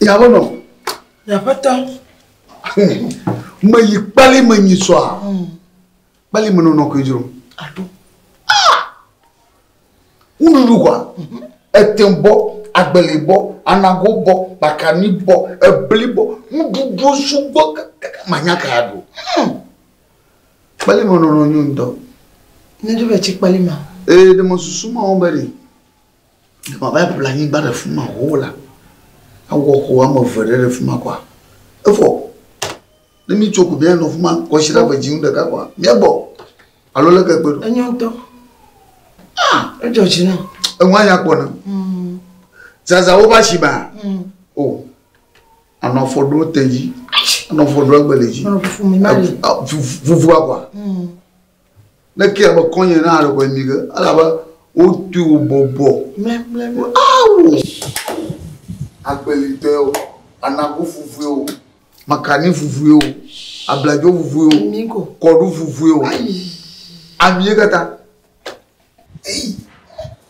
Yawo nɔ. Aƒetɔ. Meyi kpali me nyi sɔa. Kpali me nɔnɔ koe dzro. Alo. Nuɖuɖu kɔa. Ete bɔ, agbeli bɔ, anago bɔ, bakani bɔ, ebli bɔ. Nuɖuɖu sugbɔ kaka manya ka ɖu. Kpali me nɔnɔ nyo ŋutɔ. Ne ɖe be tsi kpali ma. Ee, ɖe me susu ma wɔm be ɖe. Ɖe ma va ƒle anyigba ɖe fi ma xoxo la. Awɔ xɔ ame eve ɖe ɖe fi ma kɔa. Evɔ. Ne mi tso ko mía nɔ fi ma kɔsiɖa eve dzi nu ɖeka kɔa, mía gbɔ. Alo leke gbe ɖo. Enyo ŋutɔ. Ah, edzɔ dzi nam. Eŋua nya kpɔ nam. Zaza wo va si ma. O. Anɔ afɔ ɖo te dzi. Anɔ afɔ ɖo agbele dzi. Anɔ fufu mi ma li. Fufua kɔa. Ne ke abe kɔnye na ɖe kɔ mi ke elabe wotu wo bɔbɔ. Mlɛ mlɛ mlɛ. Awo. Agbelitɔe o, anago fufue o, makani fufue o, abladzo fufue o, Mi ko. kɔɖu fufue o. Ayi. Amie katã. Eyi.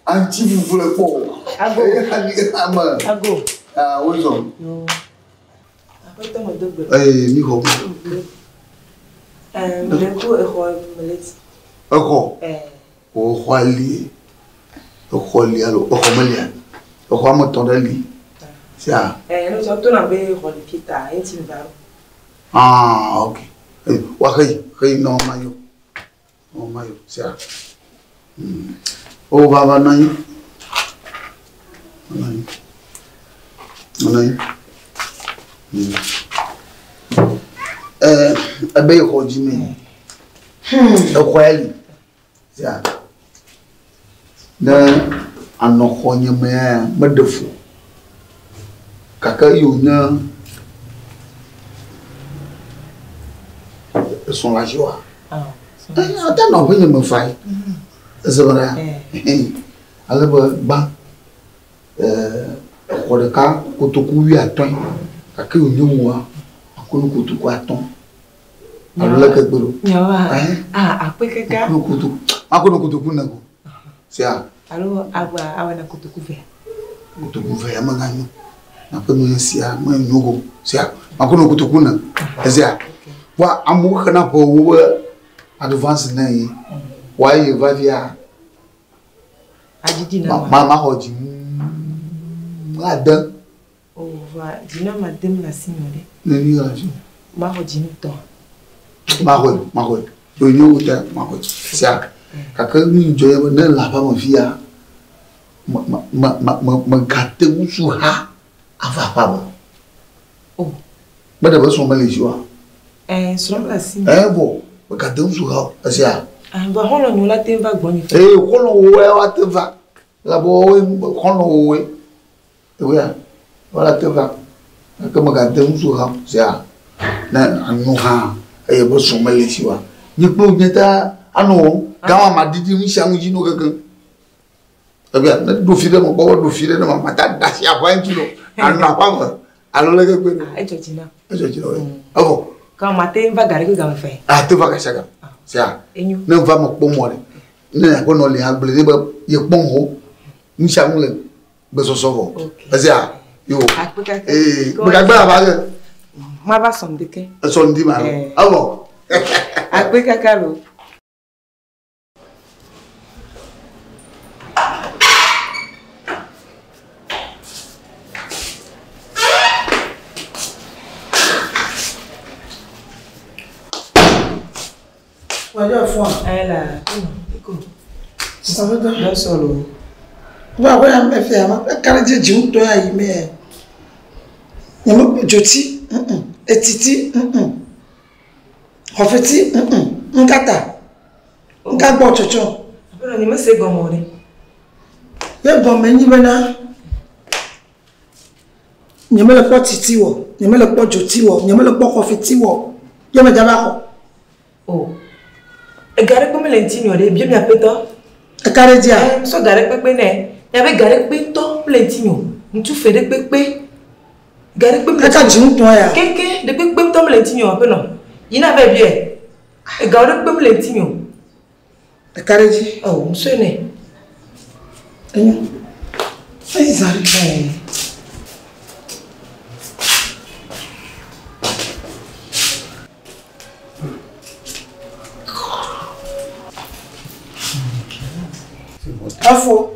Aŋuti fufu le kpɔ o. Ago. Eye ami ame. Ago. Ah, wozɔ. Yo. Aƒetɔ me do gbe. Eye mi xɔ. Ɛɛ, mele ku exɔ mele ti. Exɔ. Ɛɛ. O xɔa li. Exɔ li alo exɔ melia. Exɔ ame tɔ̃ ɖe li. Sia. Ɛɛ, ne tsɔ to na be xɔ li fi ta eŋuti va. Ah, ok. Eye wa xeyi, xeyi nɔ ma yo. Nɔ ma yo. Sia. O va va nɔ anyi. Nɔ anyi. Nɔ anyi. Ɛɛ, ebe xɔ dzi me. Exɔa li. Sia. Ne anɔ xɔ nye mea, meɖe fu. Gake eyi wònye esrɔ̃ le asi oa? Ee, ate nɔ aƒenye me fa yi. Ese be ɖa. Ale be gbã, exɔ ɖeka kotoku wuiatɔ̃e gake wònye wòa, akɔ nu kotoku atɔ̃. Alo leke gbe ɖo? Nyawoa? Ɛɛ. Ah, akpe kaka. Akɔ nu kotoku, akɔ nu kotoku ne ko. Sia. Alo awa awa na kotoku ve. Kotoku ve ya meganyo. Naƒe nu sia menyo go. Sia, makɔ nu kotoku ne. Esia. Vɔa amewo xena ƒe wo be advance ne ye. Wa ye va fia. Adzidzi na ma. Ma maxɔ dzi. Ade. O va dzi na ma dem le asi me ɖe. Ne ni le asi. Maxɔ dzi ŋutɔ. Maxɔe, maxɔe. Onye wo ta maxɔe. Sia. Gake nu yi dzɔ ye be ne le aƒea me fia, me me me me me megate ŋu su ha ava aƒea me. O. Meɖe be srɔ̃ mele esi oa? Ɛɛ, srɔ̃ mele asi me. Ɛɛ vɔ, megate ŋu su ha o. Esia. Ah, vɔ xɔlɔ̃nyewo la te va gbɔnye. Ee, xɔlɔ̃woe woate va. Elabe woawoe xɔlɔ̃woe. Ewoea, woala te va. Gake megate ŋu su ha o. Sia. Ne anyo hã eye be srɔ̃ mele esi oa, nye kple wò míate anɔ wɔm. Gama maɖiɖi nu sia nu dzi no kekeŋ. Egbea ne ɖo fi ɖe me kpɔ be ɖo fi ɖe ne ma mate ɖe asi aƒea ŋuti no. Anɔ aƒea me alo leke kpe ɖo. Edzɔ dzi nam. Edzɔ dzi na wò. Evɔ. Gama mate va ga ɖe kple game fɛ. Ate va gasia game. Sia. Enyo. Ne va me kpɔ mɔ ɖe. Ne aƒenɔ li hã gblɔe ɖe be yekpɔ ho. Nu sia nu le gbesɔsɔ vɔ. Esia. Yo. Akpe kaka. Ee, megagbe ava ge. Mava sɔm ɖeke. Esɔ ŋdi ma. Evɔ. Akpe kaka lo. Wàjọ fún wa. Ẹ la, iko. Sàbẹ̀dọ̀. Lọ sọ̀rọ̀. Wọ́n àbọ̀ yà mẹ́fẹ̀ àmọ́ kárí jẹ́ jìun tó yà yìí mẹ́. Nyàmú dzotsi, etiti, xɔfeti, nkata, nkagbɔ tsɔtsɔ. Aƒenɔ nye mese gɔme o ɖe. Ye gɔme nyi bena nye mele kpɔ titi wɔ, nye mele kpɔ dzoti wɔ, nye mele kpɔ xɔfeti wɔ. Ye me dza va xɔ. O. Ega ɖe kpe mele ŋuti nyɔ ɖe, bia mi aƒetɔ. Eka ɖe dzia? Ɛ, sɔ ga ɖe kpekpe nɛ. Miabe ga ɖe kpe ŋutɔ mele ŋuti nyɔ. Ŋutsu fe ɖe kpekpe. Ga ɖe kpe mele Eka dzi ŋutɔ ya? Keke ɖe kpekpe ŋutɔ mele ŋuti nyɔ aƒenɔ. Yina vɛ biɛ. Ega ɖe kpe mele ŋuti nyɔ. Eka ɖe dzi? O, ŋusɔe nɛ. Enyo. Eyi zã ɖe. Afo.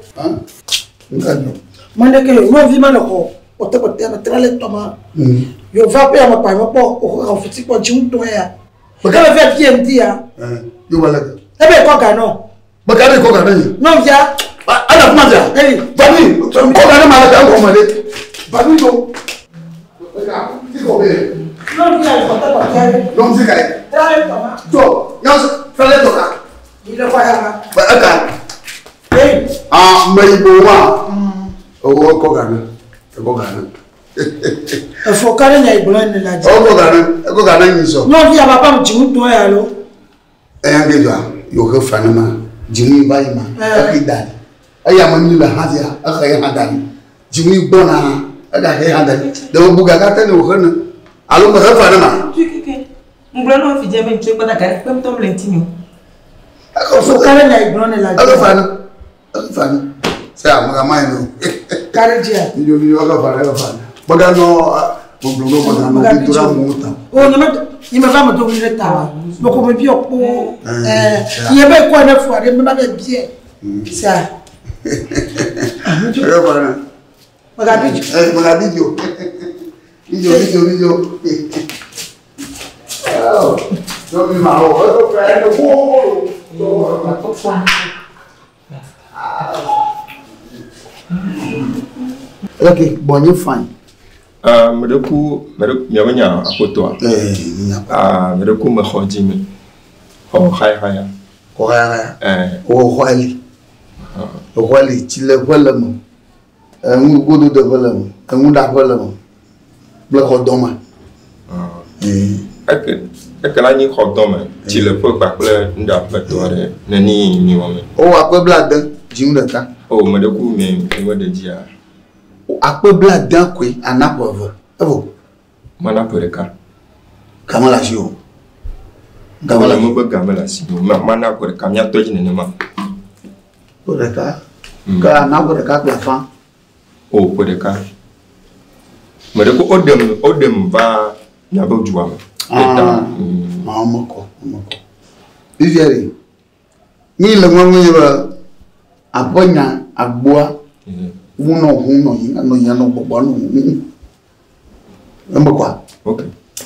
Nka nyɔ. Mane ke nyɔnuvi ma le xɔ kpɔtɛkpɔtɛ me tra le tɔ ma. Yo va pe ame pa me kpɔ o xɔ fiti kpɔ dzi ŋutɔ ya. Ke me va fie ŋdi ya. Yo va le ke. Ebe kɔ ga nɔ. Meka ɖe kɔ ga ne nye. Nyɔnuvia. Ele kuma fia. Eli. Vani kɔ ga ne ma le ka ŋgɔ me ɖe. Vani do. Nyɔnuvia le kpɔtɛkpɔtɛ. Nyɔnuvi ka ye. Tra le tɔ ma. Jɔ nyɔnu tra le tɔ ka. Yi le xɔ ya ma. Ba eka. Ee. Ah me yibo wa. Owó kɔ ga ne. Ekɔ ga ne. Efo ka ɖe nya yi gblɔ ne la dzi. Ekɔ ga ne. Ekɔ ga ne nyi sɔ. Nyɔnuvia papa me dzi ŋutɔ ya lo. Eya ke dzɔa yewo he fa ne ma dzinu va yi ma exe da ɖi eya me nyi le hã fia exe ye hã da ɖi dzinu gbɔna hã ega xe hã da ɖi ɖe wo bu gaga te ne wo xe ne alo me he fa ne ma. Ŋgblɔ na fi dze be ŋutsu kpata ga ɖe kpem tɔm le ŋutinye o. Efo ka ɖe nya yi gblɔ ne la dzi. Exe fa ne exe fa ne se ame ga ma yi no. Ka ɖe dzia. Midzo midzo exe fa ne exe fa ne meganɔ gbɔgblɔ be meganɔ bi do ɖe amewo ta. O nye me nye me va me do ɣli ɖe ta wa. Me ko me biɔ kpo. Ɛɛ nye be kɔ ne fua ɖe me ma be biɛ. Sia. Exe fa ne. Megabi dzo. Ɛɛ megabi dzo. Midzo midzo midzo. Ɛɛ nyɔnu ma wɔ exe fa ne kpoo. Ok, gbɔnye fine. Meɖeku meɖe miabe nya aƒetɔa. Ee, nya. Meɖeku mexɔ dzi me. Xɔ xayxaya. Xɔ xayxaya. Ɛɛ. Wò xɔ eli. Xɔ eli tsileƒe le me. Enu gododeƒe le me. Enuɖaƒe le me. Kple xɔdɔme. Ee. Eke eke la nyi xɔdɔme, tsileƒe kpakple nuɖaƒe tɔ ɖe neni mi wɔ me. Wowɔ akpe blaade dzinu ɖeka. O meɖeku mi mi me ɖe dzia. Akpe blaade koe ana ƒe eve. Evɔ. Mana ƒe ɖeka. Game le asi o. Game le asi. Mebe game le asi o. Mana ƒe ɖeka miatɔ dzi nenema. Ƒe ɖeka. Ke ana ƒe ɖeka kple afã. O ƒe ɖeka. Meɖeku woɖem woɖem va miabe dua me. Ah, mekɔ mekɔ. Fifia ɖe, mi le ŋɔŋɔ nye be aƒenya agboa wonɔ ʋu nɔ yi nɔ yi nɔ gbɔgbɔ nɔ ʋu. Emekɔa. Ok.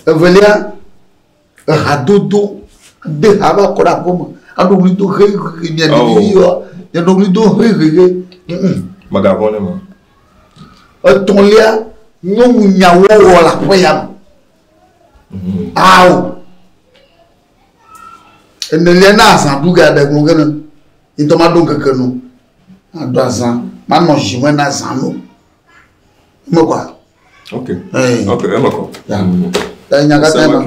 Evelia, ehadodo de ha va kɔ ɖe aƒe me. Aɖo ɣli do he he mia ɖevi yɔ. Miaɖo ɣli do he he he. Megavɔ̃ ne ma. Etɔ̃lia, nyɔnu nyawɔwɔ le aƒe ya me. Awo. Enelia na azã ɖu ga ɖe gblɔ ge ne. Ŋutɔ ma ɖo ŋkeke nu. Aɖo azã. Manɔ zi me na azã nu. Emekɔa. Ok. Ee. Ok, emekɔ. Ya. Nya katã ma.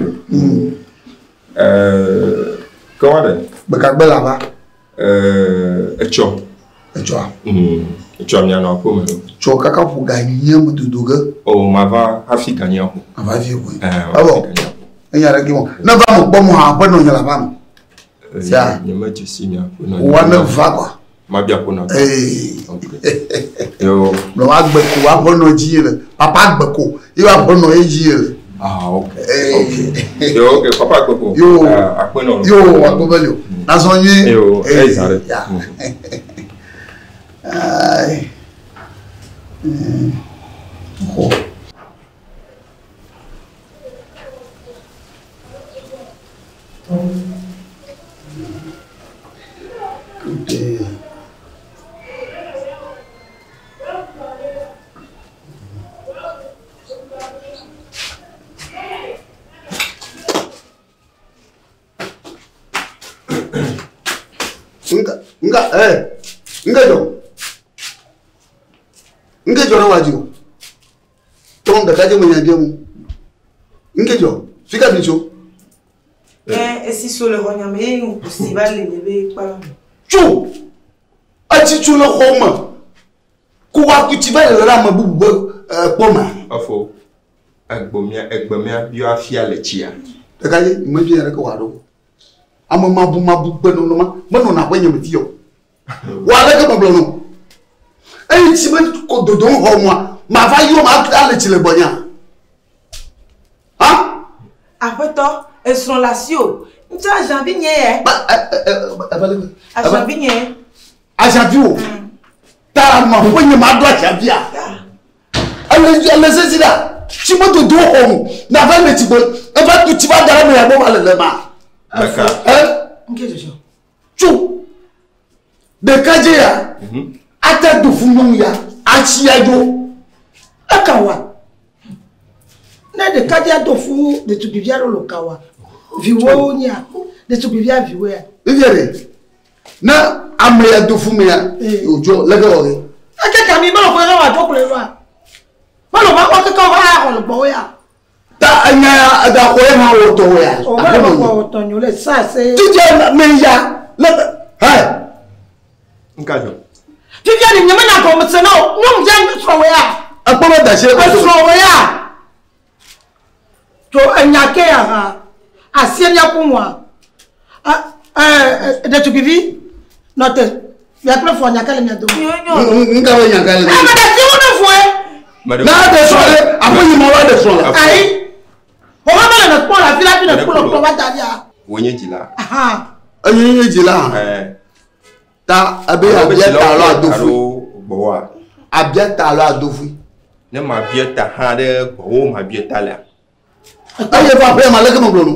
Ke wa ɖe. Gbekagbe le ava. Etsɔ. Etsɔa. Etsɔ mianɔ aƒe me. Tsɔ kaka ƒo ga nye me dodo ge. O ma va hafi ga nye ƒo. Ava fi ƒo. Ɛɛ. Evɔ. Enya ɖe ke wɔ. Ne va me kpɔ mo hã aƒe nɔ nye le aƒea me. Sia. Nye me dze si mia aƒe nɔ. Wa ne va kɔa. Ma bia aƒe nɔ. Ee. Ok. Yo. Nɔ agbe ko aƒe nɔ dzi le. Papa agbe ko ye aƒe nɔ ye dzi le. Ah ok. Ee. Ok. Yo ok papa agbe ko. Yo. Aƒe nɔ. Yo akpe be li o. Nazɔ nyuie. Yo. Ee. Eyi zã ɖe. Ya. Ayi. Xɔ. Kute. Nga nga eh nga jɔ nke jɔ ne wa dzi o tɔn ɖeka dze me nya dze mu nke jɔ fi ka mi tso. Ɛ esi so le xɔ nyame ye ŋkusi va le le be kpala me. Tso etsi tso le xɔ me ko wa ku tsi va le ɖe ame bubu be kpɔ ma. Efo. Egbe mia egbe mia biɔ afia le tsia. Ɖeka dze me bi ɖeke wa ɖo. Ame mabu mabu gbe nɔnɔ ma menɔna aƒe nye me fi o. Wa aleke me gblɔ nɔ. Eyi tsi be ko dodo xɔ mua ma va yɔ ma ale tsi le gbɔnya. Ha? Aƒetɔ esrɔ̃ le asi o. Ŋutsu azavi nye yɛ. Ba ɛ ɛ ɛ ɛ Azavi nye. Azavi o. Ta ma ƒe nye ma ɖo atsavia. Ele sesi la. Tsi me dodo xɔ mu. Na va le tsi gbɔ. Eva tu tsi va da ɖe me ya gbɔ va le le ma. Meka. Ɛ Nke dzɔdzɔ. tso. Ɖekadze ya. Ate do fún nyɔnu ya. Atsi ya dzo. Eka wa. Ne ɖekadze do fu ɖetugbivia ɖo lo ka wa. Viwowo nyia. Ɖetugbivia viwoe ya. Vivia ɖe. Ne ame ya do fún mi ya. Odzo leke wɔ ge. Eke ka mi mele ƒe wa dzo kple wa. Mele va kɔ keke va xɔ le gbɔwo ya. Ta enya ya egaxɔ ye ma wɔ tɔwɔ ya. O mele va kɔ tɔ nyo le sa se. Titɛ me ya le hɛ. Nka dzɔ. Fifia ni nye menya gɔme se na o. Nyɔnuvia srɔ̃wɔ ya. Ekpɔ be da si ɖe kɔtɔ. Esrɔ̃wɔ ya. To enya ke ya hã. Asie miaƒo nua. Ɛ ɛ ɖetugbivi nɔ te. Mia kple fɔ nya ke le mia dome. Nka be nya ka le. Ame ɖe si wo ne fɔe. Mɛ N'a de srɔ̃ ɖe aƒe yi ma wa de srɔ̃ la. Ayi. O ma mele ne kpɔ le afi la fi ne kpɔ le kplɔ va da ɖia. Wo nye dzila. Ahan. Enye nye dzi la. Ɛɛ. Ta ebe Alo be abia dzilawo ta alo bia ado ta fui. ɖo gbɔwòa? Abia ta alo ado fui. Ne ma bia ta hã ɖe gbɔwò ma bia ta lea. Eye va aƒe ma leke me gblɔ nu.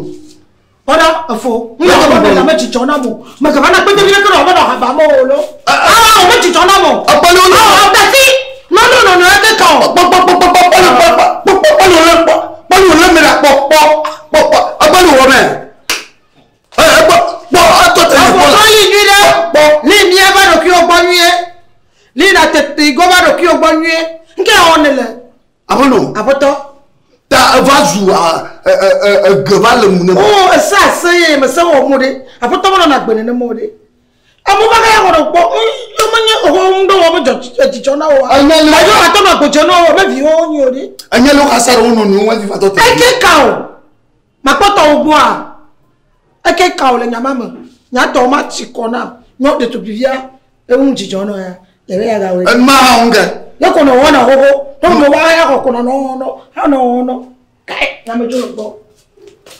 Kpɔɖa efo. Ŋu yɔ me le dzidzɔ na mo. Me gava na kpete vi ɖe ke nɔ me nɔ haba mo o lo. Awa o me dzidzɔ na mo. Ekpɔli wo Awa o tasi. Nɔnɔ nɔnɔ eke ka o. kpɔ kpɔ kpɔ kpɔ kpɔ kpɔ kpɔ kpɔ kpɔ le kpɔ kpɔ le me la kpɔ kpɔ kpɔ kpɔ ekpɔli wɔ mɛ. Ɛ kpɔ kpɔ etɔ te Efo kpɔ la. tɔ li nyui ɖe. Kpɔ. Li mía va ɖokuiwo gbɔ nyuie. Li na tete go va ɖokuiwo gbɔ nyuie. Nke wɔ ne le. Aƒenɔ. Aƒetɔ. Ta eva zu a ɛ ɛ ɛ ege va le ŋu ne ma. O ese ase ye me se wɔ mo ɖe. Aƒetɔ me nɔna agbe nenema o ɖe. Amewo va ya xɔ ɖe kpɔ. Yo menye exɔ ŋu ɖe wɔ me dzɔ dzidzɔ na wo. Enye le. Ayo atɔ nɔ agbodze na wo be viwo nyi o ɖe. Enye le wo xasa ɖe wo nɔnɔewo ŋu hafi va tɔ te. Eke ka o. Makpɔtɔ wo gbɔa. Eke ka o le nyama me. Nyatɔ ma tsi kɔ na. Nyɔ ɖetugbivia eŋu dzidzɔ nɔ ya. Ɖevi ya gawoe. Ema hã ŋu ke. Ne ko nɔ wɔna xoxo. Ne mo wa ya xɔ ko nɔ nɔ nɔ nɔ nɔ. Kai nyame dzo le gbɔ.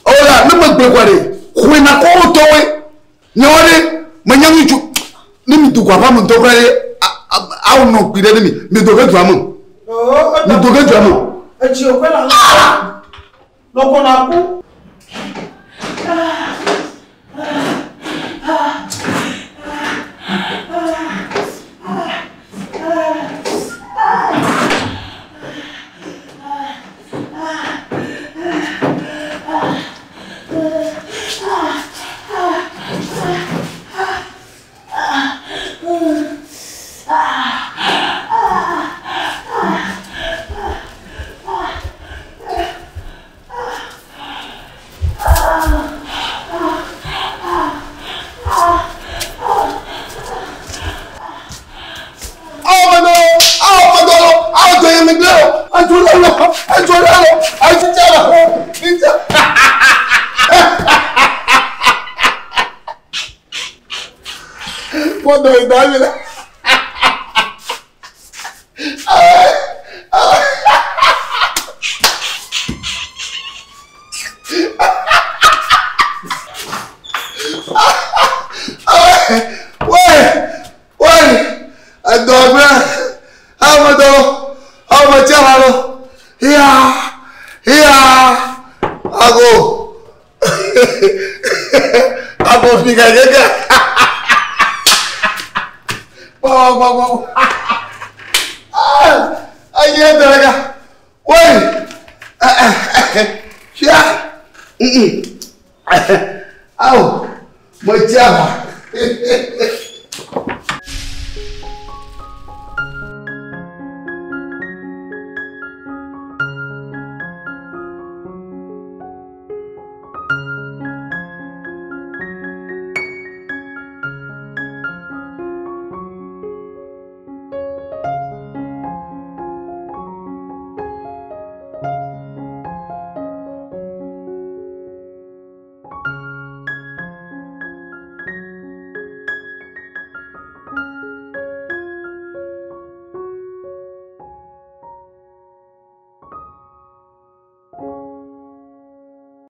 Ola ne me gbe kɔ ɖe xoe na kɔ wo tɔwoe. Nyawo ɖe menya ŋutsu ne mi do go aƒea me ŋutɔ kura ɖe awo nɔ kpi ɖe ne mi mi do ge dua me. Mi do ge dua me. Etsi o ƒe la. Lɔkɔ na ku. Awo me dɔ awo me dɔ awo dɔ ye me gblẽ o. Adzo le lɔ adzo le lɔ adzo tsa le mi tsa. Kpɔdɔ yi da mi la. Wai wai edɔ gblẽ awo me dɔ awo me tsa la lɔ ya ya ago ago fi ka keke kpɔ kpɔ kpɔ ayi edɔ ɖeka wai fia awo me tsa la.